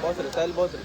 बस रे साहिल बस रे.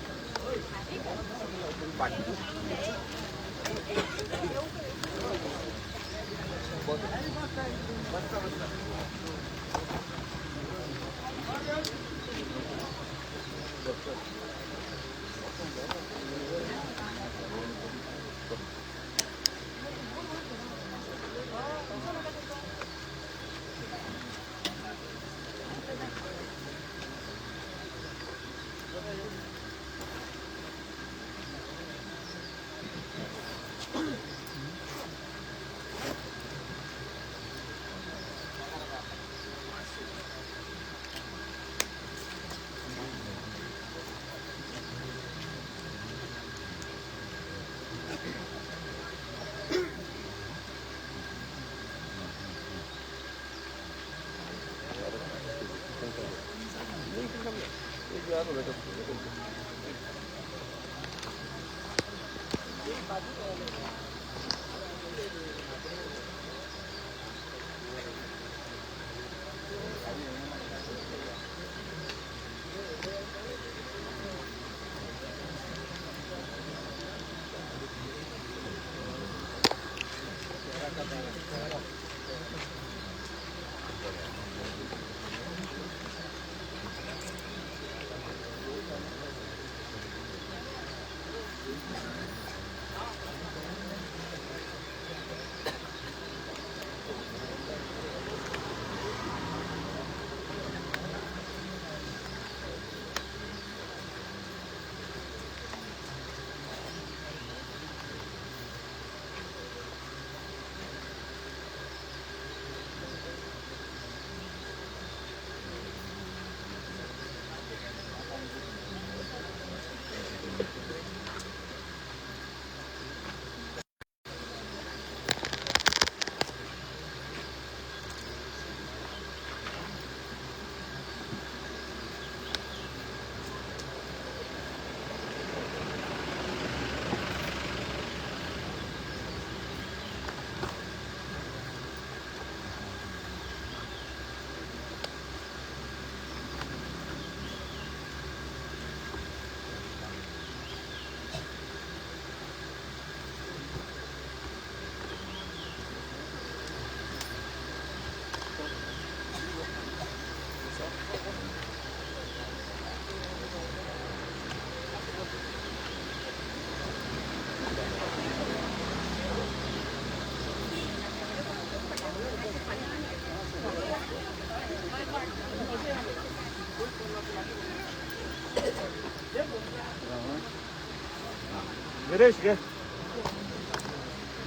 गिरीश घे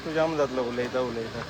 तू जाम जातलो उलयता उलयता.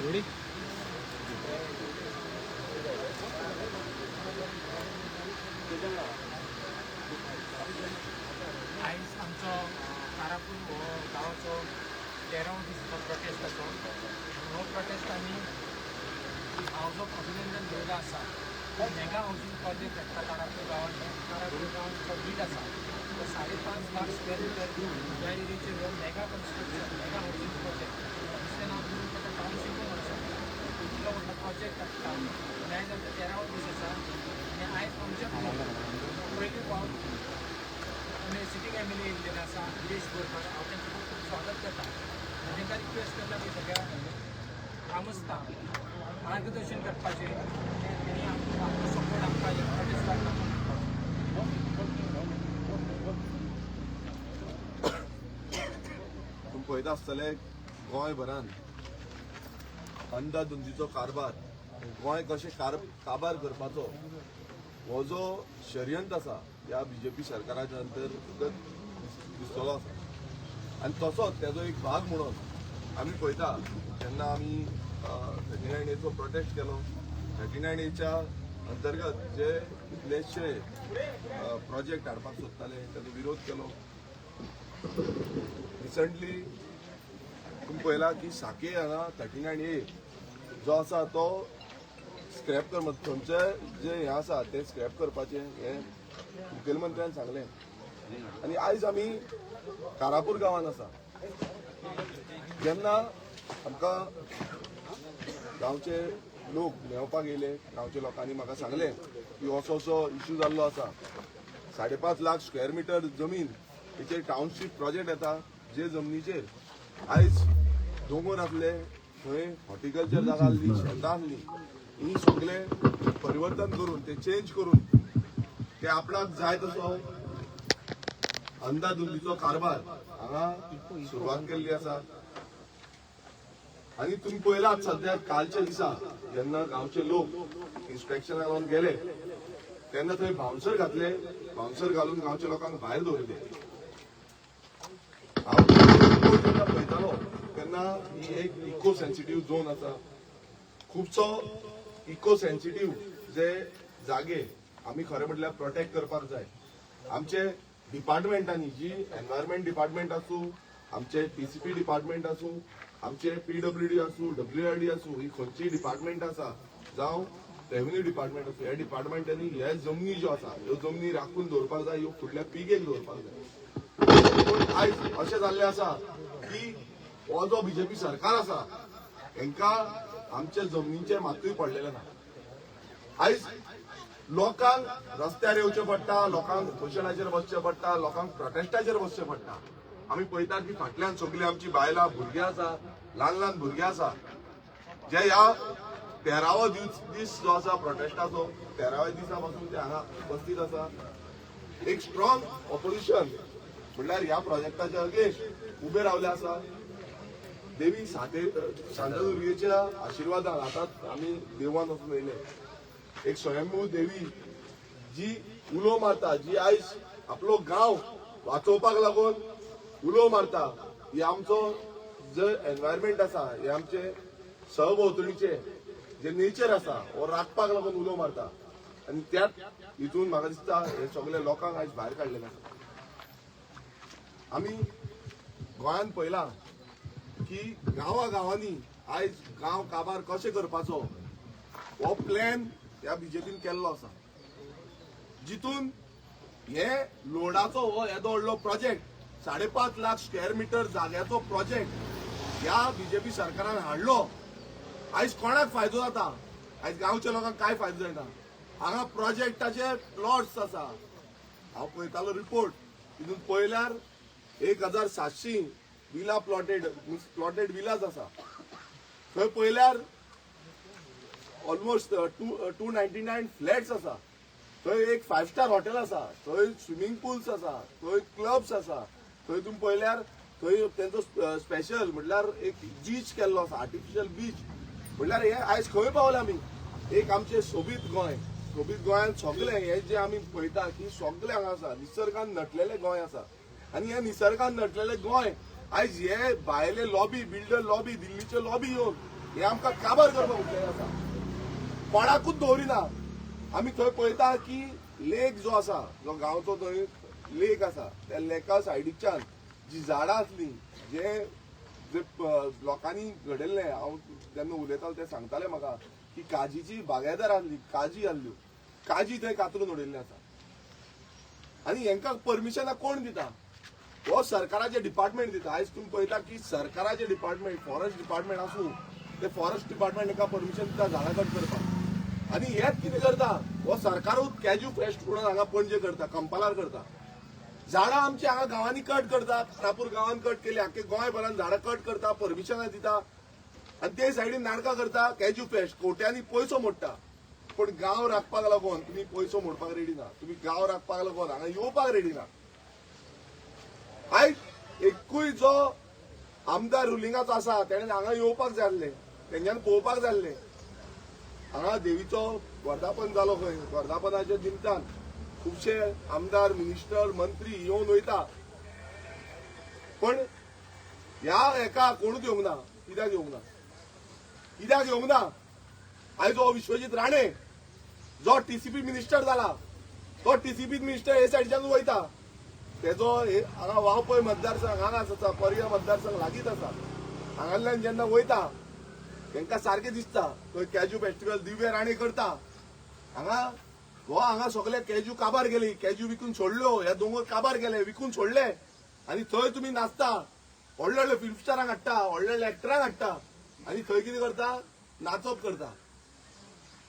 Ready? आयज आमचो कारापूर हो गांवाचो 13वो दीस प्रोटेस्टाचो. हो प्रोटेस्ट आमी हावज ऑफ अभिनंदन घेवला आसा. मेगा हावजींग प्रोजेक्ट हाडटा कारापूर गांवांत. कारापूर गांवांत बीड आसा तो 5.5 लाख स्क्वेअर मिटर ह्या एरियेचेर हो mega construction, mega housing project, दुसरें नांव दिवन ताका टावनशीपूय म्हणूंक शकता. इतलो व्हडलो प्रोजेक्ट हाडटा आनी आयज आमचो 13वो दीस आसा. आनी आयज आमच्या पयले फावट आमी सिटींग एम एल ए येयल्लेले आसा विरेश बोरकर. हांव तांचें खूब खूब स्वागत करता आनी तांकां रिक्वेस्ट करता की सगळ्या ग्रामस्थांक मार्गदर्शन करपाचें आनी आपलो सपोर्ट आमकां ह्या प्रोटेस्टाक लागून दिवपाचो. तुमी पळयता आसतले गोंयभरान अंदाधुंदीचो कारभार, गोंय कशें काबार करपाचो हो जो षडयंत्र आसा ह्या बीजेपी सरकाराच्या अंतर्गत दिसतलो आसा. आनी तसोच तेजो एक भाग म्हणून आमी पळयता जेन्ना आमी 39Aचो प्रोटेस्ट केलो, 39Aच्या अंतर्गत जे कितलेशे प्रोजेक्ट हाडपाक सोदताले ताजो विरोध केलो. रिसंटली तुमी पळयला की साके हांगा 39A जो आसा तो स्क्रॅप कर, थंयचे जे हें आसा तें स्क्रॅप करपाचें हें मुखेलमंत्र्यान सांगलें. आनी आयज आमी कारापूर गांवांत आसा. जेन्ना आमकां गांवचे लोक मेळपाक येयले, गांवच्या लोकांनी म्हाका सांगलें की असो असो इश्यू जाल्लो आसा, 5.5 लाख स्क्वेअर मिटर जमीन हेचेर टावनशीप प्रोजेक्ट येता, जे जमनीचेर आयज दोंगर आसले, थंय हॉर्टिकल्चर जागा आसली, शेतां आसली, ही सगळें परिवर्तन करून ते चेंज करून ते आपणाक जाय तसो अंदाधुंदीचो कारभार हांगा सुरवात केल्ली आसा. आनी तुमी पळयलात सद्या कालच्या दिसा जेन्ना गांवचे लोक इन्स्पेक्शनाक लागून गेले तेन्ना थंय बाउन्सर घातले, बाउन्सर घालून गांवच्या लोकांक भायर दवरले. हांव जेन्ना पळयतालो तेन्ना ही एक इको सेन्सिटीव झोन आसा. खुबसो इको सेन्सिटीव जे जागे आमी खरें म्हटल्यार प्रोटेक्ट करपाक जाय. आमचे डिपार्टमेंटांनी जी एनवायरमेंट डिपार्टमेंट आसूं, आमचे टीसीपी डिपार्टमेंट आसूं, आमचे पीडब्ल्यूडी आसूं, डब्ल्यूआरडी आसूं, ही खंयची डिपार्टमेंट आसा जावं रेव्हेन्यू डिपार्टमेंट आसूं, ह्या डिपार्टमेंटांनी ह्या जमनी ज्यो आसा ह्यो जमनी राखून दवरपाक जाय, ह्यो फुडल्या पिळगेक दवरपाक जाय. पूण आयज अशें जाल्लें आसा की हो जो बीजेपी सरकार आसा हेंकां आमच्या जमनीचें मातूय पडलेलें ना. आयज लोकांक रस्त्यार येवचें पडटा, लोकांक उपोशणाचेर बसचें पडटा, लोकांक प्रोटेस्टाचेर बसचें पडटा. आमी पळयता की फाटल्यान सगळीं आमची बायलां भुरगीं आसा, ल्हान ल्हान भुरगीं आसा, जे ह्या 13वो दीस जो आसा प्रोटेस्टाचो, 13व्या दिसा पासून ते हांगा उपस्थित आसा. एक स्ट्रॉंग ऑपोजिशन म्हणल्यार ह्या प्रोजेक्टाच्या अगेन्स्ट उबे रावले आसा. देवी शांतादुर्गेच्या आशिर्वादान आतां आमी देवळान वचून येयले. एक स्वयंभू देवी जी उलो मारता, जी आयज आपलो गांव वाचोवपाक लागून उलो मारता, ही आमचो जे एनवायरमेंट आसा, हे आमचे सहभोंवतणीचे जे नेचर आसा हो राखपाक लागून उलो मारता. आनी त्याच हितून म्हाका दिसता हे सगळे लोकांक आयज भायर काडलेले आसा. आमी गोंयांत पळयलां की गांवा गांवांनी आयज गांव काबार कशें करपाचो हो प्लॅन ह्या बीजेपीन केल्लो आसा, जितून हे लोडाचो हो येदो व्हडलो प्रोजेक्ट 5.5 लाख स्क्वेअर मिटर जाग्याचो प्रोजेक्ट ह्या बीजेपी सरकारान हाडलो. आयज कोणाक फायदो जाता? आयज गांवच्या लोकांक काय फायदो जायना. हांगा प्रोजेक्टाचे प्लॉट्स आसा. हांव पळयतालो रिपोर्ट, तितून पळयल्यार 1700 विला प्लॉटेड प्लॉटेड विलास आसा. थंय पळयल्यार almost 299 flats आसा. थंय एक फायव स्टार हॉटेल आसा, थंय स्विमींग पुल्स आसा, थंय क्लब्स आसा. थंय तुमी पळयल्यार थंय तेंचो स्पेशल म्हटल्यार एक बीच केल्लो आसा, आर्टिफिशियल बीच. म्हटल्यार हे आयज खंय पावले आमी? एक आमचें सोबीत गोंय, सोबीत गोंयांत सगळें हे जे आमी पळयता की सगळें हांगा आसा, निसर्गान नटलेलें गोंय आसा. आनी हे निसर्गान नटलेलें गोंय आयज हे भायले लॉबी, बिल्डर लॉबी, दिल्लीचे लॉबी येवन हे आमकां काबार करपाक उठलेले आसा. कोणाकूच दवरिना. आमी थंय पळयता की लेक जो आसा, जो गांवचो थंय लेक आसा, त्या लेका सायडीच्यान जी झाडां आसली, जे जे लोकांनी घडयल्लें, हांव जेन्ना उलयतालो ते सांगताले म्हाका की काजीची बागायदार आसली, काजी आहल्यो, काजी थंय कातरून उडयल्ले आसा. आनी हेंकां परमिशनां कोण दिता? हो सरकाराचे डिपार्टमेंट दिता. आयज तुमी पळयता की सरकाराचे डिपार्टमेंट, फॉरेस्ट डिपार्टमेंट आसूं, ते फॉरेस्ट डिपार्टमेंट हेका परमिशन दिता झाडां कट करपाक. आनी हेच कितें करता हो सरकारूच, कॅज्यू फेस्ट म्हणून हांगा पणजे करता, कंपालार करता. झाडां आमची हांगा गांवांनी कट करता. कारापूर गांवांत कट केली, आख्खे गोंयभरान झाडां कट करता, परमिशनां दिता आनी ते सायडीन नाटकां करता. कॅज्यू फेस्ट, कोट्यांनी पयसो मोडटा, पूण गांव राखपाक लागून तुमी पयसो मोडपाक रेडी ना. तुमी गांव राखपाक लागून हांगा येवपाक रेडी ना. आयज एकूय जो आमदार रुलिंगाचो आसा तेणें हांगा येवपाक जाय आसलें, तेंच्यानी पळोवपाक जाय आसलें. हांगा देवीचो वर्धापन जालो खंय. वर्धापनाच्या निमतान खुबशे आमदार, मिनिस्टर, मंत्री येवन वयता, पण ह्या हेका कोणूच येवंक ना. कित्याक येवंक ना? कित्याक येवंक ना? आयज हो विश्वजीत राणे जो टीसीपी मिनिस्टर जाला, तो टीसीपी मिनिस्टर हे सायडच्यान वयता. तेजो हे हांगा वाळपय मतदारसंघ हांगा आसा, पर्या मतदारसंघ लागींच आसा. हांगांतल्यान जेन्ना वयता तांकां सारकें दिसता, थंय कॅज्यू फेस्टिवल दिव्य राणे करता. हांगा हो हांगा सगळे कॅज्यू काबार गेली, कॅज्यू विकून सोडल्यो, ह्या दोंगर काबार गेले, विकून सोडले. आनी थंय तुमी नाचता, व्हडले व्हडले फिल्म स्टारांक हाडटा, व्हडले व्हडले एक्टरांक हाडटा आनी थंय कितें करता? नाचप करता.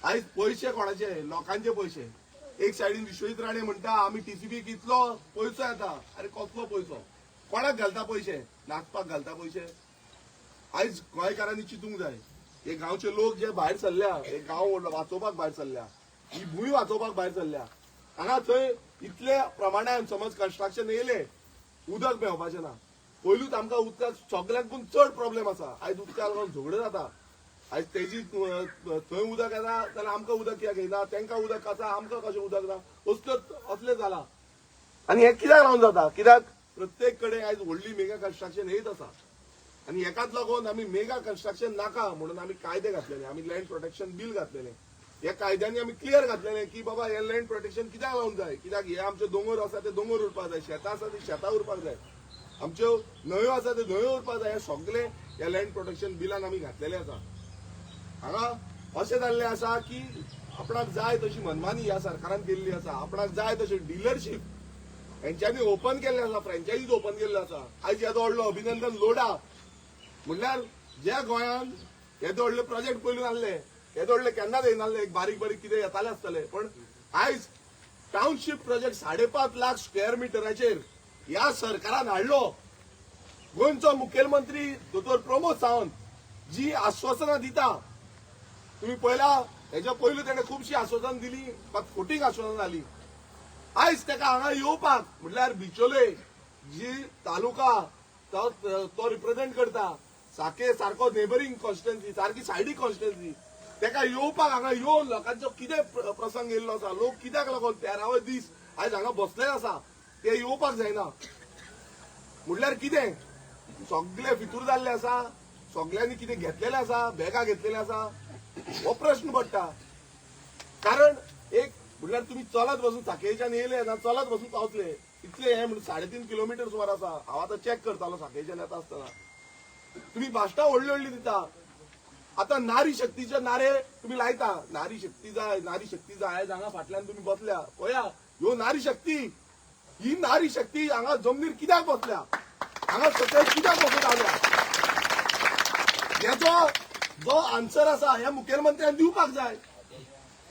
आयज पयशे कोणाचे? लोकांचे पयशे. एक सायडीन विश्वजीत राणे म्हणटा आमी टीसीपी कितलो पयसो येता. अरे, कसलो पयसो? कोणाक घालता पयशे? नाचपाक घालता पयशे? आयज गोंयकारांनी चिंतूंक जाय. हे गांवचे लोक जे भायर सरल्या, हे गांव वाचोवपाक भायर सरल्या, ही भूंय वाचोवपाक भायर सरल्या. हांगा थंय इतले प्रमाणान समज कन्स्ट्रक्शन येयले, उदक मेळपाचें ना. पयलूच आमकां उदकाक सगल्यांकून चड प्रॉब्लेम आसा. आयज उदकाक लागून झगड्यो जाता. आयज तेजी थंय उदक येता जाल्यार आमकां उदक कित्याक येना, तांकां उदक आसा, आमकां कशें उदक ना, असले असले जाला. आनी हें कित्याक लागून जाता? कित्याक प्रत्येक कडेन आयज व्हडली मेगा कन्स्ट्रक्शन येयत आसा. आनी हेकाच लागून आमी मेगा कन्स्ट्रक्शन नाका म्हणून आमी कायदे घातलेले, आमी लँड प्रोटेक्शन बील घातलेले. ह्या कायद्यांनी आमी क्लियर घातलेले की बाबा, हे लँड प्रोटेक्शन कित्याक लागून जाय? कित्याक हे आमचे दोंगर आसा ते दोंगर उरपाक जाय, शेतां आसा ती शेतां उरपाक जाय, आमच्यो न्हंयो आसा त्यो न्हंयो उरपाक जाय. हे सगळे ह्या लँड प्रोटेक्शन बिलान आमी घातलेले आसा. हांगा अशें जाल्लें आसा की आपणाक जाय तशी मनमानी ह्या सरकारान केल्ली आसा. आपणाक जाय तशी डिलरशीप हेंच्यांनी ओपन केल्ले आसा, फ्रँचायजीज ओपन केल्ले आसा. आयज येदो व्हडलो अभिनंदन लोढा म्हणल्यार ज्या गोंयांत येदे व्हडले प्रोजेक्ट पयलू नासले, येदे व्हडले केन्नाच येयनासले, एक बारीक बारीक कितें येताले आसतले, पण आयज टावनशीप प्रोजेक्ट 5.5 लाख स्क्वेअर मिटराचेर ह्या सरकारान हाडलो. गोंयचो मुखेलमंत्री दोतोर प्रमोद सावंत जी आश्वासनां दिता, तुम्ही पळयला, हेच्या पयलू तेणे खुबशी आश्वासन दिली, मात फोटींग आश्वासनां जाली. आयज तेका हांगा येवपाक म्हटल्यार बिचोले जी तालुका तो तो रिप्रेझेंट करता, साके सारको नेबरींग कॉन्स्टिट्युएन्सी, सारकी सायडी कॉन्स्टिट्युएन्सी, तेका येवपाक, हांगा येवन लोकांचो कितें प्रसंग येयल्लो आसा, लोक कित्याक लागून 13वे दीस आयज हांगा बसले आसा, ते येवपाक जायना म्हटल्यार कितें? सगळे फितूर जाल्ले आसा, सगळ्यांनी कितें घेतलेलें आसा, बॅगां घेतलेले आसा, हो प्रश्न पडटा. कारण एक म्हटल्यार तुमी चलत बसून साखळेच्यान येयले ना, चलत बसून पावतले इतले. हे म्हणून 3.5 किलोमिटर सुमार आसा. हांव आतां चॅक करतालो साखळेच्यान येता आसतना. तुमी भाशणां व्हडली व्हडली दिता. आतां नारी शक्तीचे नारे तुमी लायता, नारी शक्ती जाय, नारी शक्ती जाय. आयज हांगा फाटल्यान तुमी बसल्या, पळया, ह्यो नारी शक्ती. ही नारी शक्ती हांगा जमनीर कित्याक बसल्या, हांगा सकयल कित्याक बसून रावल्या, हेचो जो आन्सर आसा हे मुखेलमंत्र्यान दिवपाक जाय.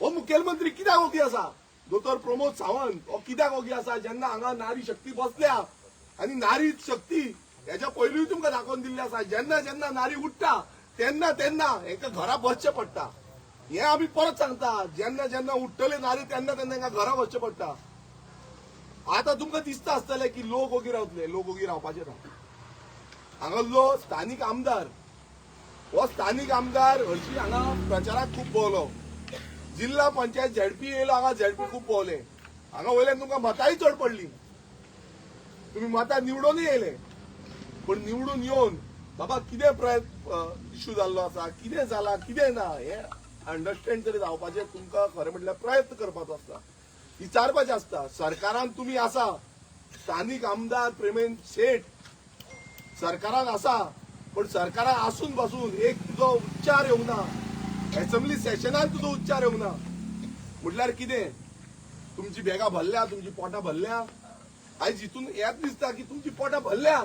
हो मुखेलमंत्री कित्याक ओगी आसा? दोतोर प्रमोद सावंत हो कित्याक ओगी आसा जेन्ना हांगा नारी शक्ती बसल्या? आनी नारी शक्ती हेच्या पयलींय तुमकां दाखोवन दिल्लें आसा, जेन्ना जेन्ना नारी उठ्ठा तेन्ना तेन्ना हेंकां घरा बसचें पडटा. हें आमी परत सांगता, जेन्ना जेन्ना उठ्ठले नारी तेन्ना तेन्ना हेंकां घरा बसचें पडटा. आतां तुमकां दिसता आसतलें की लोक ओगी रावतले, लोक ओगी रावपाचे ना. हांगासलो स्थानीक आमदार, हो स्थानीक आमदार हरशी हांगा प्रचाराक खूब भोंवलो. जिल्हा पंचायत झेडपी येयलो, हांगा झेडपी खूब भोंवले. हांगा वयल्यान तुमकां मतांय चड पडली, तुमी मतां निवडूनय येयले. पूण निवडून येवन बाबा कितें प्रयत्न इश्यू जाल्लो आसा, कितें जाला कितें ना हें अंडरस्टँड तरी जावपाचें तुमकां खरें म्हटल्यार प्रयत्न करपाचो आसता, विचारपाचें आसता. सरकारान तुमी आसा, स्थानीक आमदार प्रेमेंद शेट सरकारान आसा, पण सरकारान आसून बसून एक तुजो उच्चार येवंक ना, एसेंब्ली सेशनान तुजो उच्चार येवंक ना, म्हटल्यार कितें? तुमची बॅगां भरल्या, तुमची पोटां भरल्या. आयज हितून हेंच दिसता की तुमची पोटां भरल्या,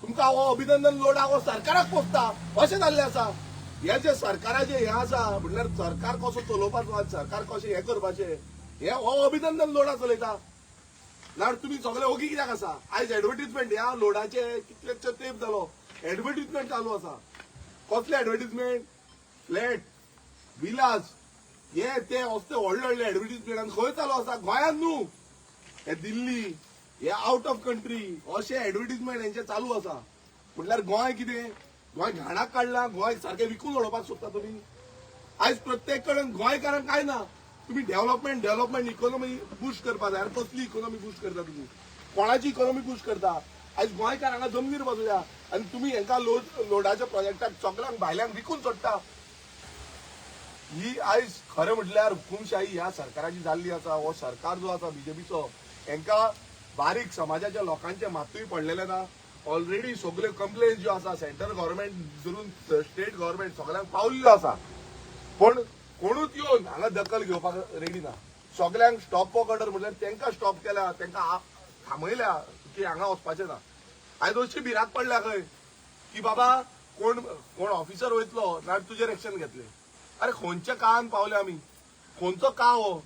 तुमकां हो अभिनंदन लोडा हो सरकाराक पोसता अशें जाल्लें आसा. हे जे सरकाराचें हें आसा म्हटल्यार सरकार कसो चलोवपाचो आनी सरकार कशें हें करपाचें हें हो अभिनंदन लोडा चलयता. नाल्यार तुमी सगळे ओगी कित्याक आसा? आयज एडवर्टीजमेंट ह्या लोडाचे कितलेशे तेंप जालो एडवर्टीजमेंट चालू आसा. कसले एडवर्टीजमेंट? फ्लॅट, विलास, हे ते असले व्हडले व्हडले एडवर्टीजमेंट. आनी खंय चालू आसा? गोंयांत न्हू, हे दिल्ली, हे आउट ऑफ कंट्री अशे एडवर्टीजमेंट हेंचे चालू आसा. म्हटल्यार गोंय कितें? गोंय घाणाक काडला, गोंय सारकें विकून उडोवपाक सोदता तुमी. आयज प्रत्येक कडेन गोंयकारांक काय ना, तुमी डेव्हलपमेंट डेव्हलपमेंट इकॉनॉमी बूस्ट करपा जाय. आरे कसली इकॉनॉमी बूस्ट करता तुमी? कोणाची इकॉनॉमी बूस्ट करता? आयज गोंयकार हांगा जमनीर बसल्या आनी तुमी हेंकां लोडाच्या प्रोजेक्टाक सगळ्यांक भायल्यांक विकून सोडटा. ही आयज खरें म्हटल्यार हुकुमशाही ह्या सरकाराची जाल्ली आसा. हो सरकार जो आसा बीजेपीचो, हेंकां बारीक समाजाच्या लोकांचे मातूय पडलेले ना. ऑलरेडी सगल्यो कंप्लेन ज्यो आसा सेंट्रल गव्हर्मेंट धरून स्टेट गव्हर्मेंट सगळ्यांक पावल्ल्यो आसा, पण कोणूच येवन हांगा दखल घेवपाक रेडी ना. सगल्यांक स्टॉप वर्क ऑर्डर म्हटल्यार तांकां स्टॉप केल्या, तांकां थांबयल्या की हांगा वचपाचें ना. आयज अशी भिरांत पडल्या खंय की बाबा कोण कोण ऑफिसर वयतलो नाल्यार तुजेर एक्शन घेतले. अरे खंयच्या काळान पावले आमी? खंयचो काळ हो?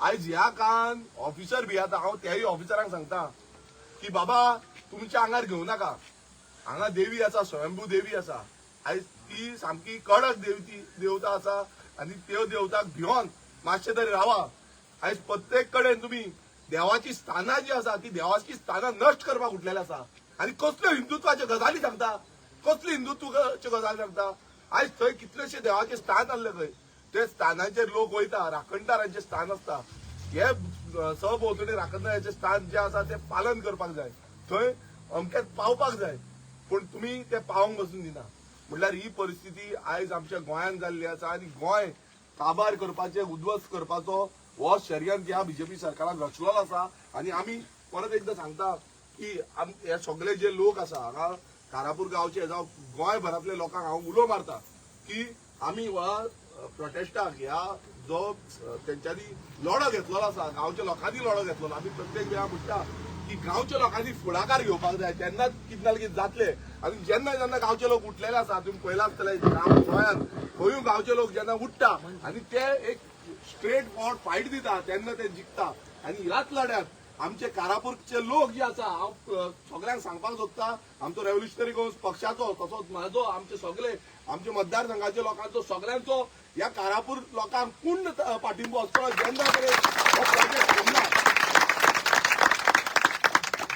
आयज ह्या काळान ऑफिसर भियेता. हांव त्याय ऑफिसरांक सांगता की बाबा तुमच्या आंगार घेवं नाका. हांगा देवी आसा, स्वयंभू देवी आसा. आयज ती सामकी कडक देवती देवता आसा आनी त्यो देवताक भिवन मातशें तरी रावा. आयज प्रत्येक कडेन तुमी देवाची स्थानां जी आसा ती देवाची स्थानां नश्ट करपाक उठलेले आसा. आनी कसल्यो हिंदुत्वाच्यो गजाली सांगता, कसली हिंदुत्वाच्यो गजाली सांगता? आयज थंय कितलेशे देवाचे स्थान आहले खंय, ते स्थानांचेर लोक वयता, राखणदारांचे स्थान आसता. हे सहभोंवतणी राखणदारांचे स्थान जे आसा ते पालन करपाक जाय, थंय अमक्यात पावपाक जाय, पूण तुमी ते पावोंक बसून दिना. म्हटल्यार ही परिस्थिती आयज आमच्या गोंयांत जाल्ली आसा आनी गोंय काबार करपाचे, उद्ध्वस्त करपाचो हो षडयंत्र ह्या बीजेपी सरकारान रचलोलो आसा. आनी आमी परत एकदां सांगता की हे सगळे जे लोक आसा हांगा कारापूर गांवचे जावं गोंयभरांतले लोकांक हांव उलो मारता की आमी ह्या प्रोटेस्टाक ह्या जो तेंच्यांनी लढो घेतलेलो आसा, गांवच्या लोकांनी लढो घेतलेलो, आमी प्रत्येक वेळा म्हणटा की गांवच्या लोकांनी फुडाकार घेवपाक जाय, तेन्नाच कितें ना कितें जातलें. आनी जेन्ना जेन्ना गांवचे लोक उठलेले आसा, तुमी पळयलां आसतलें गोंयांत खंयूय गांवचे लोक जेन्ना उठ्ठा आनी ते एक स्ट्रेट फॉरवर्ड फायट दिता तेन्ना ते जिखता. आनी ह्याच लढ्यात आमचे कारापूरचे लोक जे आसा, हांव सगळ्यांक सांगपाक सोदता, आमचो रेव्होल्युशनरी गोवन्स पक्षाचो तसोच म्हाजो, आमचे सगळे आमचे मतदारसंघाचे लोकांचो सगळ्यांचो ह्या कारापूर लोकांक पूर्ण पाठिंबो आसतलो जेन्ना मेरेन हो प्रोजेक्ट थांबना.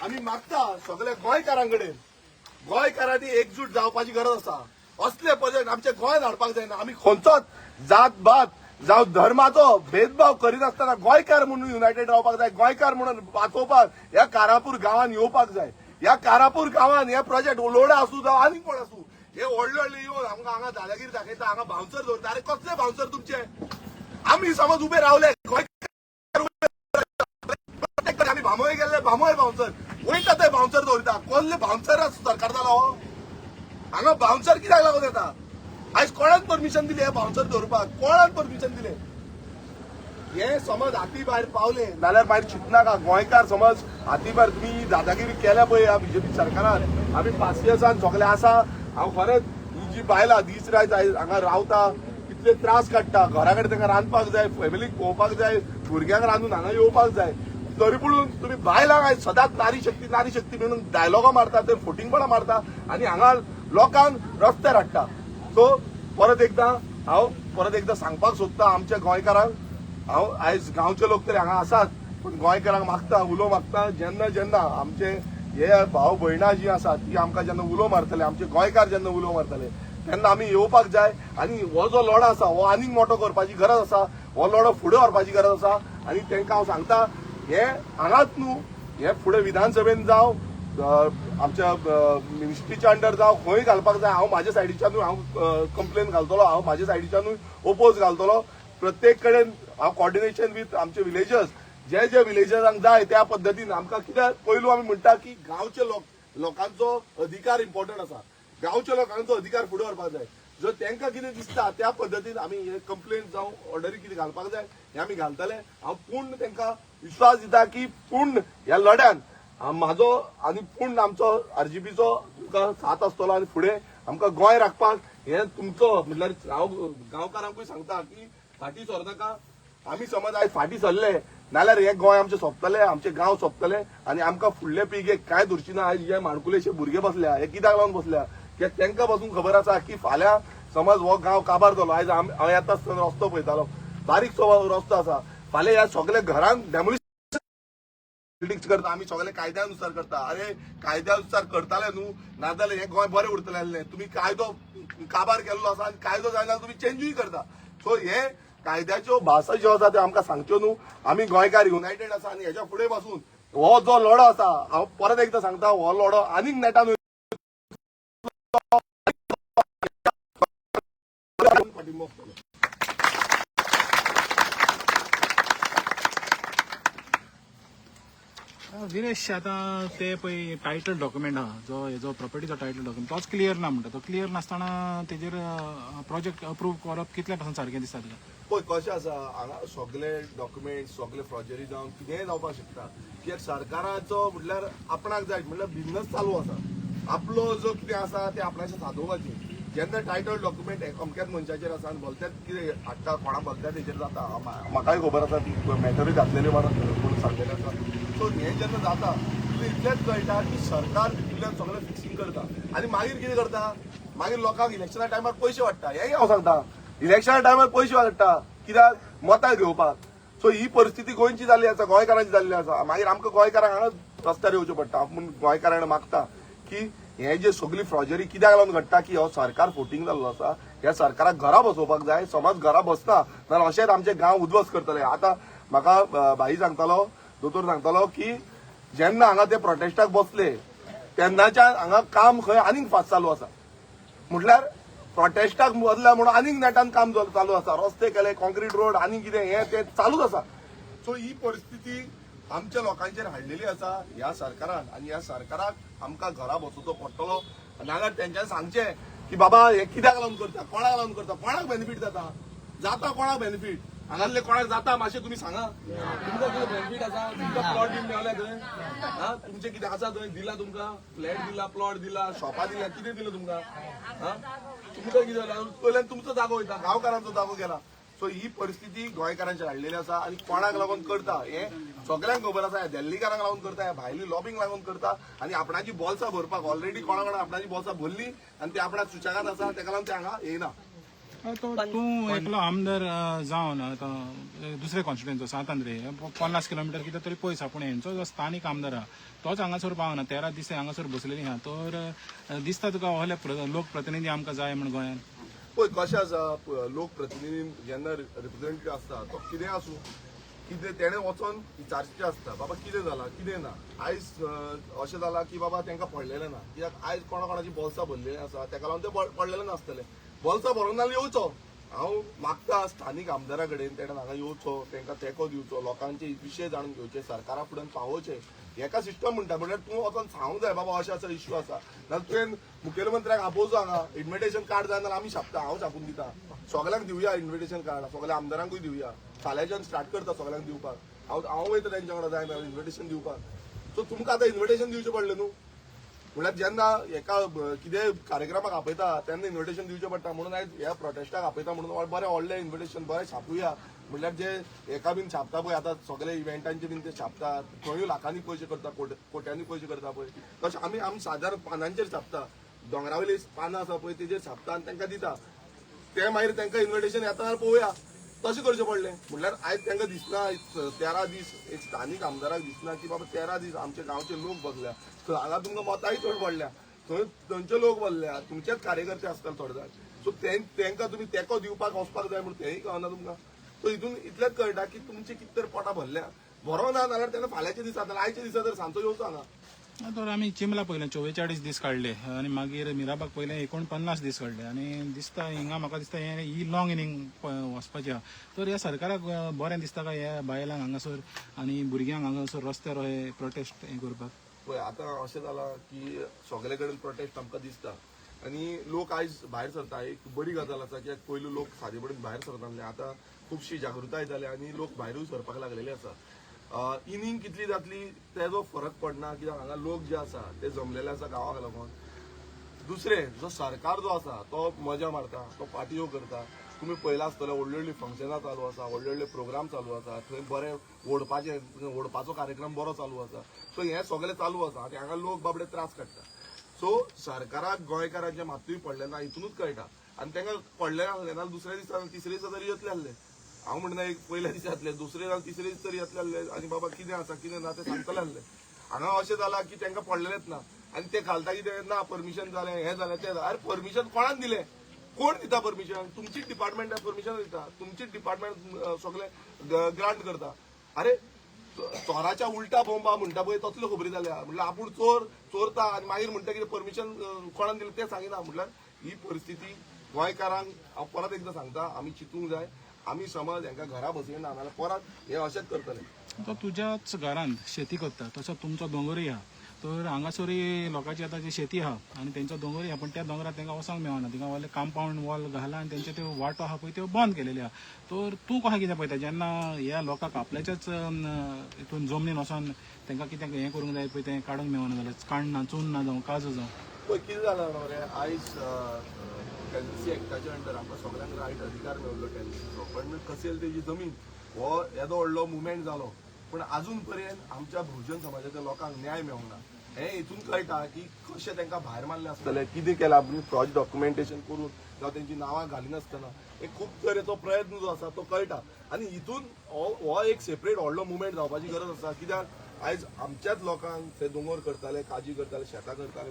आमी मागता सगळ्या गोंयकारां कडेन, गोंयकारांनी एकजूट जावपाची गरज आसा. असले प्रोजेक्ट आमच्या गोंयांत हाडपाक जायना. आमी खंयचोच जात भात जावं धर्माचो भेदभाव करिनासतना गोंयकार म्हणून युनायटेड रावपाक जाय. गोंयकार म्हणून वाचोवपाक ह्या कारापूर गांवान येवपाक जाय. ह्या कारापूर गांवान हे प्रोजेक्ट लोडा आसूं जावं आनी कोण आसूं, हे व्हडले व्हडले येवन आमकां हांगा दादागिरी दाखयता, हांगा बाउन्सर दवरता. अरे कसले बाउन्सर तुमचे? आमी समज उबे रावले गोंयकार, प्रत्येक कडेन आमी भामोय गेल्ले, भामोय बाउन्सर वयता थंय बाउन्सर दवरता. कसले बाउन्सर सरकार जालो हो? हांगा बाउन्सर कित्याक लागून येता? आयज कोणाक परमिशन दिली हे बाउन्सर दवरपाक? कोणाक परमिशन दिले? हे समज हाती भायर पावले नाल्यार मागीर चिंतनाका गोंयकार. समज हाती भायर तुमी दादागिरी केल्या पळय ह्या बीजेपी सरकारान, आमी पासियेसान सगळे आसा. हांव खरेंच ही जी बायलां दीस रात हांगा रावता, कितले त्रास काडटा, घरा कडेन तांकां रांदपाक जाय, फॅमिलीक पळोवपाक जाय, भुरग्यांक रांदून हांगा येवपाक जाय, तरी पुणून तुमी बायलांक आयज सदांच नारी शक्ती नारी शक्ती म्हणून डायलॉगां मारता, ते फोटिंगपणां मारता आनी हांगा लोकांक रस्त्यार हाडटा. सो परत एकदां हांव परत एकदां सांगपाक सोदता आमच्या गोंयकारांक, हांव आयज गांवचे लोक तरी हांगा आसात, पूण गोंयकारांक मागता, उलो मागता, जेन्ना जेन्ना आमचे हे भाव भयणां जी आसात ती आमकां जेन्ना उलो मारतले, आमचे गोंयकार जेन्ना उलो मारतले तेन्ना आमी येवपाक जाय. आनी हो जो लढो आसा हो आनीक मोठो करपाची गरज आसा, हो लढो फुडें व्हरपाची गरज आसा. आनी तांकां हांव सांगता, हे हांगाच न्हू, हे फुडें विधानसभेन जावं, आमच्या मिनिस्ट्रीच्या अंडर जावं, खंय घालपाक जाय. हांव म्हाज्या सायडीच्यानूय हांव कंप्लेन घालतलो, हांव म्हाज्या सायडीच्यानूय ओपोज घालतलो. प्रत्येक कडेन हांव कॉर्डिनेशन विथ आमचे विलेजर्स, जे जे विलेजर्सांक जाय त्या पद्दतीन आमकां. कित्याक पयलू आमी म्हणटा की गांवचे लोक, लोकांचो अधिकार इम्पॉर्टंट आसा, गांवच्या लोकांचो अधिकार फुडें व्हरपाक जाय. जर तांकां कितें दिसता त्या पद्दतीन आमी हे कंप्लेन जावं ऑर्डरी कितें घालपाक जाय हें आमी घालतले. हांव पूर्ण तांकां विश्वास दिता की पूर्ण ह्या लढ्यान म्हाजो आनी पूर्ण आमचो आरजीपीचो तुमकां साथ आसतलो. आनी फुडें आमकां गोंय राखपाक हें तुमचो, म्हटल्यार हांव गांवकारांकूय सांगता की फाटीं सरनाका. आमी समज आयज फाटीं सरले नाल्यार हे गोंय आमचें सोंपतलें, आमचे गांव सोंपतले आनी आमकां फुडले पिळगेक कांय दवरची ना. आयज जे माणकुलेशे भुरगे बसल्या, हे कित्याक लागून बसल्या? कित्याक तांकां पासून खबर आसा की फाल्यां समज हो गांव काबार जालो. आयज हांव येता आसतना रस्तो पळयतालो, बारीकसो रस्तो आसा. फाल्यां ह्या सगल्या घरांक डेमोलिश पॉलिटिक्स करता, आमी सगळे कायद्यानुसार करता. अरे कायद्यानुसार करताले न्हू, नाजाल्यार हें गोंय बरें उरतलें आसलें. तुमी कायदो काबार केल्लो आसा आनी कायदो जायना तुमी चेंजूय करता. सो हे कायद्याच्यो भाशा ज्यो आसा त्यो आमकां सांगच्यो न्हू. आमी गोंयकार युनायटेड आसा आनी हेच्या फुडें पासून हो जो लढो आसा, हांव परत एकदां सांगता, हो लढो आनीक नेटान पाठिंबो आसतलो. विरेश, आतां ते पळय टायटल डॉक्युमेंट आहा जो हेजो प्रॉपर्टीचो टायटल डॉक्युमेंट, तोच क्लियर ना म्हणटा. तो क्लियर नासतना तेजेर प्रोजेक्ट अप्रूव करप कितल्या पासून सारकें दिसता तुका? पळय कशें आसा, हांगा सगळे डॉक्युमेंट सगळे फ्रॉजरी जावन कितेंय जावपाक शकता. कित्याक सरकाराचो म्हटल्यार आपणाक जाय म्हटल्यार बिझनस चालू आसा, आपलो जो कितें आसा तें आपणाचें सादोवपाचें. जेन्ना टायटल डॉक्युमेंट अमक्याच मनशाचेर आसा आनी भलत्याच कितें हाडटा, कोणा भलत्याच हेचेर जाता, म्हाकाय खबर आसा, ती मॅटरूय घातलेली कोण सांगलेलें आसा. सो हें जेन्ना जाता तितलें इतलेंच कळटा की सरकार भितूरल्यान सगळें फिक्सिंग करता आनी मागीर कितें करता, मागीर लोकांक इलेक्शना टायमार पयशे वाडटा. हेंय हांव सांगता, इलेक्शना टायमार पयशे वाडटा कित्याक? मतां घेवपाक. सो ही परिस्थिती गोंयची जाल्ली आसा, गोंयकारांची जाल्ली आसा. मागीर आमकां गोंयकारांक हांगा रस्त्यार येवचें पडटा. पूण गोंयकारांक मागता की हे जे सगळी फ्रॉजरी कित्याक लागून घडटा की हो सरकार फोटींग जाल्लो आसा, ह्या सरकाराक घरा बसोवपाक जाय. समज घरा बसना नाल्यार अशेंच आमचे गांव उद्ध्वस्त करतले. आतां म्हाका भाई सांगतालो, दोतोर सांगतालो की जेन्ना हांगा ते प्रोटेस्टाक बसले तेन्नाच्यान हांगा काम खंय आनीक फास्ट चालू आसा. म्हटल्यार प्रोटेस्टाक बदला म्हणून आनीक नेटान काम चालू आसा. रस्ते केले, कॉन्क्रीट रोड, आनीक कितें हें तें चालूच आसा. सो ही परिस्थिती आमच्या लोकांचेर हाडलेली आसा ह्या सरकारान आनी ह्या सरकाराक आमकां घरा बसोवचो पडटलो. नाल्यार तेंच्यांनी सांगचें की बाबा हें कित्याक लागून करता, कोणाक लागून करता, कोणाक बेनिफीट जाता, जाता कोणाक बेनिफीट, हांगासले कोणाक जाता मातशें तुमी सांगा. तुमकां कितें बेनिफीट आसा? तुमकां प्लॉट बीन मेवल्या थंय? हा, तुमचें कितें आसा थंय? दिला तुमकां फ्लॅट दिला, प्लॉट दिला, शॉपां दिल्या, कितें दिलें तुमकां? हा, तुमकां कितें जालां? पयल्यान तुमचो जागो वयता, गांवकारांचो जागो गेला. सो ही परिस्थिती गोंयकारांचेर हाडलेली आसा आनी कोणाक लागून करता हें सगल्यांक खबर आसा. ह्या दिल्लीकारांक लागून करता, ह्या भायली लॉबींग लागून करता आनी आपणाची बोल्सां भरपाक. ऑलरेडी कोणा कोणा आपणाची बोल्सां भरली आनी ते आपणाक सुशेगाद आसा, तेका लागून ते हांगा येयना. तो तूं एकलो आमदार जावन आतां दुसरे कॉन्स्टिट्युएन्सी सांत आंद्रे 50 किलोमिटर कितें तरी पयस आहा, पूण हेंचो जो स्थानीक आमदार आहा तोच हांगासर पावना. 13 दीस हांगासर बसलेली आहा. तर दिसता तुका असले लोकप्रतिनिधी आमकां जाय म्हण गोंयांत? पळय कशें आसा, लोकप्रतिनिधी जेन्ना रिप्रेझेंटेटिव्ह आसता तो कितें आसूं कितें तेणें वचोन विचारचें आसता, बाबा कितें जालां कितें ना. आयज अशें जालां की बाबा तांकां पडलेलें ना, कित्याक आयज कोणा कोणाची बोल्सां भरलेलीं आसा, तेका लागून ते पडलेलें नासतलें. बोल्सां भरोन नाल्यार येवचो. हांव मागता स्थानीक आमदारा कडेन, तेणें हांगा येवचो, तांकां तेंको दिवचो, लोकांचे विशय जाणून घेवचे, सरकारा फुड्यान पावोवचे. हेका सिस्टम म्हणटा, म्हणल्यार तूं वचोन सांगूंक जाय बाबा अशें असो इश्यू आसा. नाल्यार तुवें मुखेलमंत्र्याक आपोवचो हांगा, इन्विटेशन कार्ड जाय जाल्यार आमी छापता, हांव छापून दिता, सगल्यांक दिवया इन्विटेशन कार्ड, सगल्या आमदारांकूय दिवया. फाल्यांच्यान स्टार्ट करता सगळ्यांक दिवपाक. हांव हांव वयता तेंच्या वांगडा जाय जाल्यार इन्विटेशन दिवपाक. सो तुमकां आतां इन्विटेशन दिवचें पडलें न्हू. म्हणल्यार जेन्ना एका कितेंय कार्यक्रमाक आपयता तेन्ना इन्विटेशन दिवचें पडटा. म्हणून आयज ह्या प्रोटेस्टाक आपयता म्हणून बरें व्हडलें इन्विटेशन बरें छापुया. म्हणल्यार जे एका बीन छापता पळय, आतां सगळे इव्हेंटांचे बीन ते छापता, खंयूय लाखांनी पयशे करता, कोट्यांनी पयशे करता पळय, तशें आमी आमी सादारण पानांचेर छापता. दोंगरावयली पानां आसा पळय तेजेर छापता आनी तांकां दिता. ते मागीर तांकां इन्विटेशन येता जाल्यार पळोवया. तशें करचें पडलें. म्हणल्यार आयज तांकां दिसना 13 दीस एक स्थानीक आमदाराक दिसना की बाबा 13 दीस आमच्या गांवचे लोक बसल्या थंय, हांगा तुमकां मतांय चड पडल्या, थंय थंयचे लोक बसल्या, तुमचेच कार्यकर्ते आसतले थोडे जाण. सो तांकां तुमी तेंको दिवपाक वचपाक जाय म्हणून तेंय कळना तुमकां. सो हितून इतलेंच कळटा की तुमचे कितें तरी पोटां भरल्या. बरो ना जाल्यार तेन्ना फाल्यांच्या दिसा, जाल्यार आयच्या दिसा तर सांजचो येवचो हांगा. तर आमी चिमला पयलें 44 दीस काडले आनी मागीर मिराबाग पयलें 49 दीस काडले. आनी दिसता हिंगा म्हाका दिसता हें ही लॉंग इनिंग वचपाची आहा. तर ह्या सरकाराक बरें दिसता काय ह्या बायलांक हांगासर आनी भुरग्यांक हांगासर रस्त्यार हे प्रोटेस्ट हें करपाक? पळय, आतां अशें जालां की सगळे कडेन प्रोटेस्ट आमकां दिसता आनी लोक आयज भायर सरता. एक बरी गजाल आसा की पयलू लोक सादे कडेन भायर सरताले, आतां खुबशी जागृताय जाल्या आनी लोक भायरूय सरपाक लागलेले आसा. इनिंग कितली जातली तेजो फरक पडना, कित्याक हांगा लोक जे आसा ते जमलेले आसा गांवाक लागून. दुसरें, जो सरकार जो आसा तो मजा मारता, तो पार्टयो करता. तुमी पळयलां आसतलें, व्हडली व्हडली फंक्शनां चालू आसा, व्हडले व्हडले प्रोग्राम चालू आसा, थंय बरें ओडपाचो कार्यक्रम बरो चालू आसा. सो हें सगळें चालू आसा आनी हांगा लोक बाबडे त्रास काडटा. सो सरकाराक गोंयकारांचें मात्तूय पडलें ना हितूनच कळटा. आनी तांकां पडलें नासलें नाल्यार दुसऱ्या दिसा तिसऱ्या दिसा तरी येतले आसले. हांव म्हणना एक पयल्या दिसा येतले, दुसरे जाल्यार तिसरे दीस तरी येतले आसले आनी बाबा कितें आसा कितें ना तें सांगतले आसले. हांगा अशें जालां की तांकां पडलेलेंच ना आनी ते घालता कितें ना परमिशन जालें, हें जालें, तें जालें. अरे परमिशन कोणान दिलें? कोण दिता परमिशन? तुमचीच डिपार्टमेंट परमिशन दिता, तुमचीच डिपार्टमेंट सगळे ग्रांट करता. अरे चोराच्या उलटा बोंबा म्हणटा पळय तसल्यो खबरी जाल्या. म्हणल्यार आपूण चोर चोरता आनी मागीर म्हणटा कितें परमिशन कोणान दिलें तें सांगिना. म्हणल्यार ही परिस्थिती गोंयकारांक हांव परत एकदां सांगता, आमी चिंतूंक जाय. आमी समज हांकां घरा बसयना नाजाल्यार परत हे अशेंच करतले. तो तुज्याच घरांत शेती करता, तसो तुमचो दोंगरूय आहा. तर हांगासरूय लोकांची आतां जी शेती आहा आनी तेंचो दोंगरूय आहा, पण त्या दोंगरार तांकां वचोंक मेळना. थिंगा व्हडलें कांपाउंड वॉल घाला आनी तेंचे त्यो वाटो आहा पळय त्यो बंद केलेल्यो आहा. तर तूं कशें कितें पळयता जेन्ना ह्या लोकांक आपल्याच्याच हितून जमनीन वचोन तांकां कितें हें करूंक जाय पळय तें काडूंक मेळना जाल्यार काण्णां चुन्नां जावं काजू जावं? पळय कितें जालां जाणा मरे, आयज टेनन्सी एक्टाच्या अंडर आमकां सगळ्यांक रायट अधिकार मेळ्ळो टेनन्सीचो, पण कसेल तेजी जमीन हो येदो व्हडलो मुवमेंट जालो, पण अजून पर्यंत आमच्या बहुजन समाजाच्या लोकांक न्याय मेळूंक ना. हें हितून कळटा की कशें तांकां भायर मारलें आसतलें, कितें केलां, फ्रॉज डॉक्युमेंटेशन करून जावं तेंची नांवां घालिनासतना एक खूब तरेचो प्रयत्न जो आसा तो कळटा. आनी हितून हो एक सेपरेट व्हडलो मुवमेंट जावपाची गरज आसा, कित्याक आयज आमच्याच लोकांक ते दोंगर करताले, काजी करताले, शेतां करताले,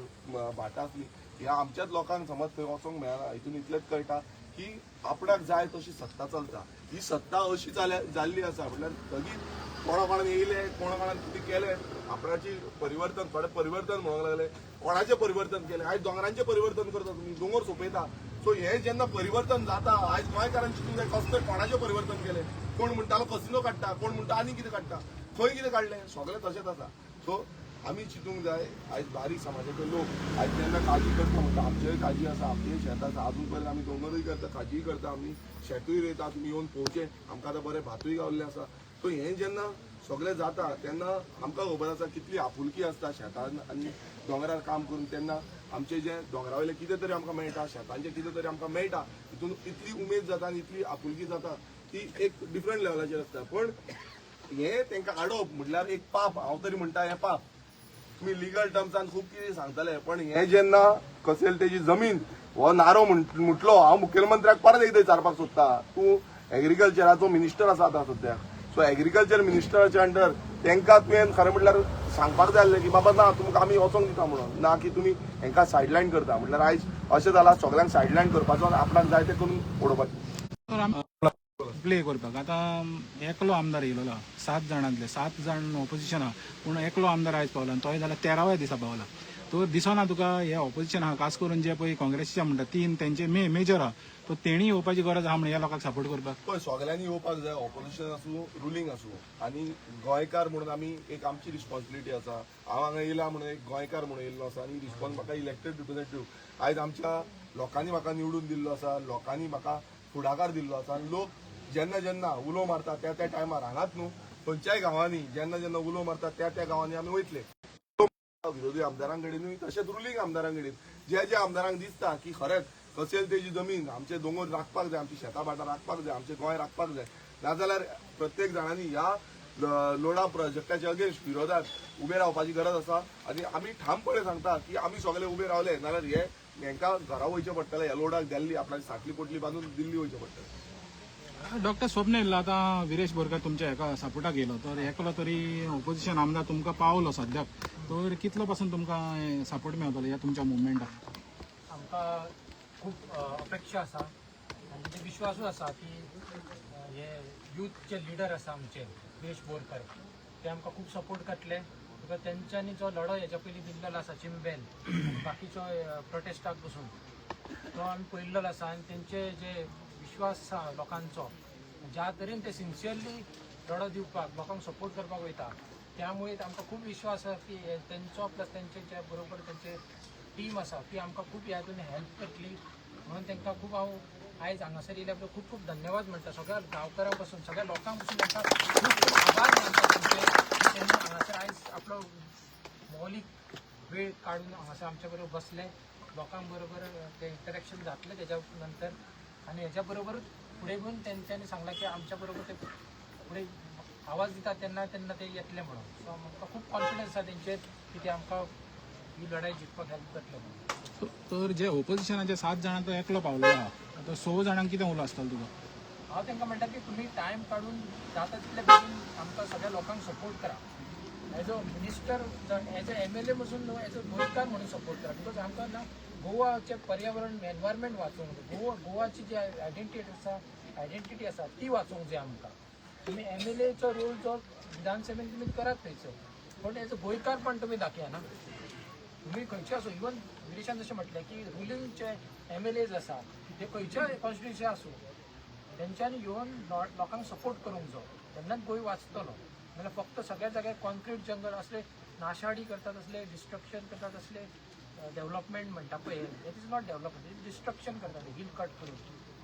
भाटां आसली, ह्या आमच्याच लोकांक समज थंय वचोंक मेळना. हितून इतलेंच कळटा की आपणाक जाय तशी सत्ता चलता. ही सत्ता अशी जाल्ली आसा म्हणल्यार सगळी कोणा कोणान येयले, कोणा कोणान कितें केलें, आपणाची परिवर्तन, थोडे परिवर्तन म्हणूंक लागले, कोणाचें परिवर्तन केलें? आयज दोंगरांचें परिवर्तन करता तुमी, दोंगर सोंपयता. सो हें जेन्ना परिवर्तन जाता, आयज गोंयकारांक चिंतूंक जाय कसलें कोणाचें परिवर्तन केलें. कोण म्हणटालो कसिनो काडटा, कोण म्हणटा आनी कितें काडटा, खंय कितें काडलें, सगळें तशेंच आसा. सो आमी चिंतूंक जाय. आयज बारीक समाजाचे लोक आयज जेन्ना काजी करता म्हणटा, आमचेय काजी आसा, आमचेय शेत आसा, अजून पर्यंत आमी दोंगरूय करता, काजीय करता, आमी शेतूय रोयता. तुमी येवन पळोवचें, आमकां आतां बरें भातूय गावल्लें आसा. सो हें जेन्ना सगळें जाता तेन्ना आमकां खबर आसा कितली आपुलकी आसता शेतान आनी दोंगरार काम करून. तेन्ना आमचे जे दोंगरा वयले कितें तरी आमकां मेळटा, शेतांचें कितें तरी आमकां मेळटा, हितून इतली उमेद जाता आनी इतली आपुलकी जाता ती एक डिफरंट लेवलाचेर आसता. पण हें तांकां आडोवप म्हटल्यार एक पाप, हांव तरी म्हणटा हें पाप. तुमी लिगल टर्म्सान खूब कितें सांगतले, पण हें जेन्ना कसेल तेजी जमीन हो नारो म्हटलो, हांव मुखेलमंत्र्याक परत एकदां विचारपाक सोदता, तूं एग्रीकल्चराचो मिनिस्टर आसा आतां सद्याक, सो एग्रीकल्चर मिनिस्टराच्या अंडर तांकां तुवें खरें म्हटल्यार सांगपाक जाय आसलें की बाबा ना तुमकां आमी वचोंक दिता म्हणून, ना की तुमी हांकां सायडलायन करता. म्हटल्यार आयज अशें जालां सगळ्यांक सायडलायन करपाचो आनी आपणाक जाय तें करून उडोवपाचें. तर आमी प्ले करपाक आतां एकलो आमदार येयलो, 7 जाणांतले 7 जाण ऑपोजिशन आहा, पूण एकलो आमदार आयज पावला आनी तोय जाल्यार 13व्या दिसा पावला. तर दिसना तुका हे ऑपोजिशन आहा, खास करून जे पळय काँग्रेसीचे म्हणटा 3 तेंचे मेजर आहा, तो तेणी येवपाची गरज आहा म्हणून ह्या लोकांक सपोर्ट करपाक? पळय सगळ्यांनी येवपाक जाय, ऑपोजिशन आसूं रुलींग आसूं. आनी गोंयकार म्हणून आमी एक आमची रिस्पॉन्सिबिलिटी आसा. हांव हांगा येयला म्हणून एक गोंयकार म्हणून येयल्लो आसा आनी रिस्पॉन्स म्हाका इलेक्टेड रिप्रेझेंटेटीव आयज आमच्या लोकांनी म्हाका निवडून दिल्लो आसा, लोकांनी म्हाका फुडाकार दिल्लो आसा आनी लोक जेन्ना जेन्ना उलो मारता त्या त्या टायमार हांगाच न्हू, खंयच्याय गांवांनी जेन्ना जेन्ना उलो मारता त्या त्या गांवांनी आमी वयतले. विरोधी आमदारां कडेनूय तशेंच रुलींग आमदारां कडेन जे जे आमदारांक दिसता की खरेंच कसेल तेजी जमीन, आमचे दोंगर राखपाक जाय, आमची शेतां भाटां राखपाक जाय, आमचें गोंय राखपाक जाय, नाजाल्यार प्रत्येक जाणांनी ह्या लोढा प्रोजेक्टाच्या अगेन्स्ट विरोधात उबे रावपाची गरज आसा. आनी आमी ठामपणे सांगता की आमी सगळे उबे रावले नाजाल्यार हे हेंकां घरा वयचें पडटलें, ह्या लोडाक दिल्ली आपणाची साटली पोटली बांदून दिल्ली वयचें पडटलें. डॉक्टर स्वप्नेल, आतां विरेश बोरकार तुमच्या हेका सपोर्टाक येयलो तर एकलो तरी ओपोजिशन आमदार तुमकां पावलो सद्याक, तर कितलो पासून तुमकां सपोर्ट मेळटलो ह्या तुमच्या मुवमेंटाक? आमकां खूब अपेक्षा आसा आनी तेजे विश्वासूय आसा की हे यूथचे लिडर आसा आमचे विरेश बोरकर, ते आमकां खूब सपोर्ट करतले. Because तेंच्यांनी जो लढो हेच्या पयलीं दिल्लो आसा चिंबेन बाकीचो प्रोटेस्टाक बसून, तो आमी पळयल्लो आसा. आनी तेंचे जे विश्वास आसा लोकांचो, ज्या तरेन ते सिन्सियरली लढो दिवपाक लोकांक सपोर्ट करपाक वयता, त्यामुळे आमकां खूब विश्वास आसा की तेंचो प्लस तेंचे जे बरोबर तेंचे टीम आसा ती आमकां खूब ह्या हितून हेल्प करतली. म्हणून तांकां खूब हांव आयज हांगासर येयल्या खूब खूब धन्यवाद म्हणटा. सगळ्या गांवकारां पासून, सगळ्या लोकां पासून तांकां खूब खूब आभार मानता तेंचे. तेन्ना हांगासर आयज आपलो मौलीक वेळ काडून हांगासर आमच्या बरोबर बसले, लोकां बरोबर ते इंटरेक्शन जातलें तेज्या नंतर. आनी हेज्या बरोबरूच फुडें बीन तेंच्यांनी सांगलां की आमच्या बरोबर ते फुडें आवाज दिता तेन्ना तेन्ना ते येतले म्हणून. सो आमकां खूब कॉन्फिडन्स आसा तेंचेर की ते आमकां ही लढाई जिखपाक हेल्प करतले म्हणून. तर जे ओपोजिशनाचे 7 जाणां तो एकलो पावलो आहा, आतां 6 जाणांक कितें उलो आसतलो तुजो? हांव तांकां म्हणटा की तुमी टायम काडून जाता तितले बेगीन आमकां सगळ्या लोकांक सपोर्ट करा. As a minister, as a MLA पासून न्हू, एज अ गोंयकार म्हणून सपोर्ट करा. Because आमकां ना गोवाचें पर्यावरण एनवायरमेंट वाचोवंक जाय, गोवाची जी आयडेंटिटी आसा ती वाचोवंक जाय आमकां. तुमी MLAचो रोल जो विधानसभेन तुमी करात थंयसर, पण एज अ गोंयकार पण तुमी दाखया ना. तुमी खंयचे आसूं, इवन विरेशान जशें म्हटलें की रुलींगचे MLAs आसा ते खंयच्याय कॉन्स्टिट्युन्सी आसूं, तेंच्यांनी येवन लोकांक सपोर्ट करूंक जाय, तेन्नाच गोंय वाचतलो. नाल्यार फक्त सगळ्या जाग्यार कॉन्क्रीट जंगल असले नाशाडी करतात, असले डिस्ट्रक्शन करतात, असले डेव्हलपमेंट म्हणटा पळय, that is not development, destruction करतात. हिल कट करून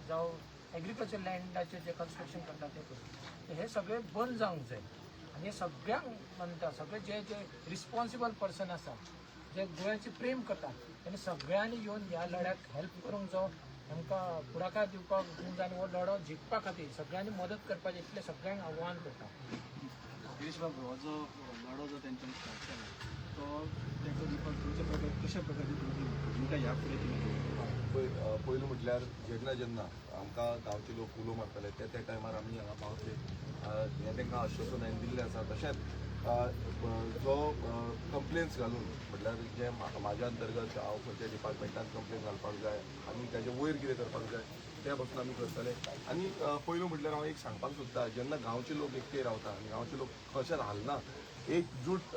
जावं एग्रीकल्चर लँडाचेर जे कन्स्ट्रक्शन करतात ते करून, हे सगळे बंद जावंक जाय. आनी हे सगळ्यांक म्हणटा, सगळे जे जे रिस्पॉन्सिबल पर्सन आसा, जे गोंयाचे प्रेम करतात, तेणी सगळ्यांनी येवन ह्या लढ्याक हेल्प करूंक जाय, आमकां फुडाकार दिवपाक दिवंक जाय. आनी हो लढो जिखपा खातीर सगळ्यांनी मदत करपाचें इतलें सगळ्यांक आव्हान करता. गिरीश बाबू, हो जो लढो जो तेंच्यांनी स्टार्ट केला तो तेका दिवपाक तुमच्या प्रकार कशा प्रकारची तुमची भुमिका ह्या फुडें तुमी घेतली? पयलू म्हटल्यार जेन्ना जेन्ना आमकां गांवचे लोक उलो मारताले त्या त्या टायमार आमी हांगा पावतले हें तांकां आश्वासन हांवें दिल्लें आसा. तशेंच जो कंप्लेन्स घालून म्हटल्यार जे म्हाज्या अंतर्गत हांव खंयच्या डिपार्टमेंटान कंप्लेन घालपाक जाय आनी ताजे वयर कितें करपाक जाय ते पासून आमी करतले. आनी पयलू म्हटल्यार हांव एक सांगपाक सोदता, जेन्ना गांवचे लोक एकठांय रावता आनी गांवचे लोक कशेंच हालना, एकजूट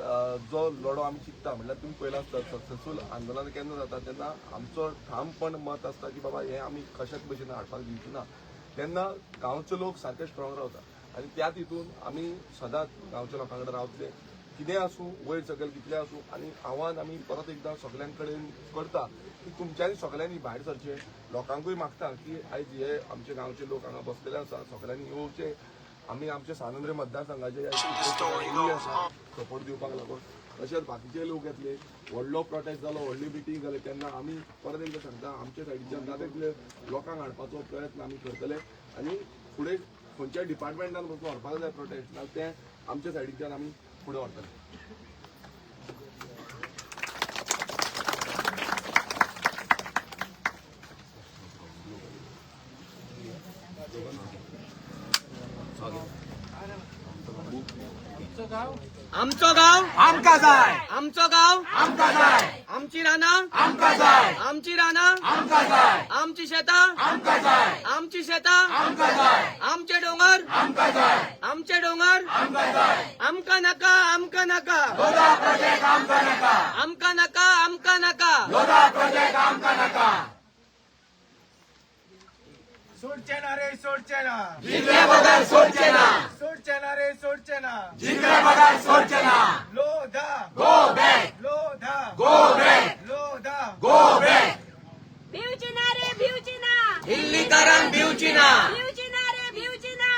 जो लढो आमी चिंतता म्हटल्यार तुमी पयला आसता सक्सेसफूल आंदोलन केन्ना जाता तेन्ना आमचो ठामपण मत आसता की बाबा हें आमी कशाच भशेन हाडपाक दिवची ना, तेन्ना गांवचे लोक सारके स्ट्रॉंग रावता. आनी त्याच हितून आमी सदांच गांवच्या लोकां कडेन रावतले, कितेंय आसूं वयर सकयल कितलें आसूं. आनी आव्हान आमी परत एकदां सगल्यां कडेन करता की तुमच्यांनी सगल्यांनी भायर सरचें, लोकांकूय मागता की आयज हे आमचे गांवचे लोक हांगा बसलेले आसा, सगल्यांनी येवचे. आमी आमच्या सान आंद्रे मतदारसंघाचे आसा सपोर्ट दिवपाक लागून, तशेंच बाकीचे लोक येतले. व्हडलो प्रोटेस्ट जालो, व्हडली मिटींग जाली तेन्ना आमी परत एकदां सांगता आमच्या सायडीच्यान जाता तितले लोकांक हाडपाचो प्रयत्न आमी करतले. आनी फुडें खंयच्याय डिपार्टमेंटान पसून व्हरपाक जाय प्रोटेस्ट, ना तें आमच्या सायडीच्यान आमी फुडें व्हरतले. आमचो गांव आमकां जाय, आमचो गांव आमकां जाय, आमची रानां आमकां जाय, आमची रानां आमकां जाय, आमची शेतां आमकां जाय, आमची शेतां आमकां जाय, आमचे डोंगर आमकां जाय, आमचे डोंगर आमकां जाय, आमकां नाका, आमकां नाका लोधा प्रोजेक्ट आमकां नाका, आमकां नाका, आमकां नाका लोधा प्रोजेक्ट आमकां नाका. सोडचे ना रे, सोडचे ना, जिंकले बगर सोडचे ना, सोडचे ना रे, सोडचे ना, जिंकले बगर सोडचे ना. Lodha go back, Lodha go back, Lodha go back. भिवची ना रे, भिवची ना, दिल्लीकारांक भिवची ना, भिवची ना रे, भिवची ना,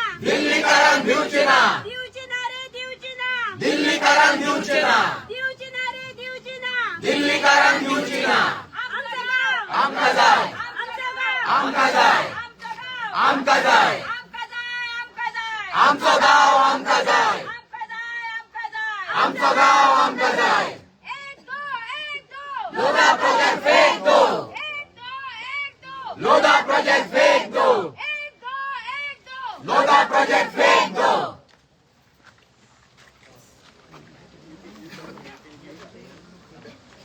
दिल्लीकारांक दिवची ना. दिवची ना रे, दिवची ना. दिल्लीकारांक दिवची ना. दिवची ना रे, दिवची ना. दिल्लीकारांक दिवची ना. आमचो गांव आमकां जाय. आमचो गांव आमकां जाय. आमचो गांव आमकां जाय. आमकां जाय, आमकां जाय. आमचो गांव आमकां जाय. आमकां जाय, आमकां जाय. आमचो गांव आमकां जाय. एक दो, एक दो. लोधा प्रोजेक्ट फेक दो. एक दो, एक दो. लोधा प्रोजेक्ट फेक दो. एक दो, एक दो. लोधा प्रोजेक्ट.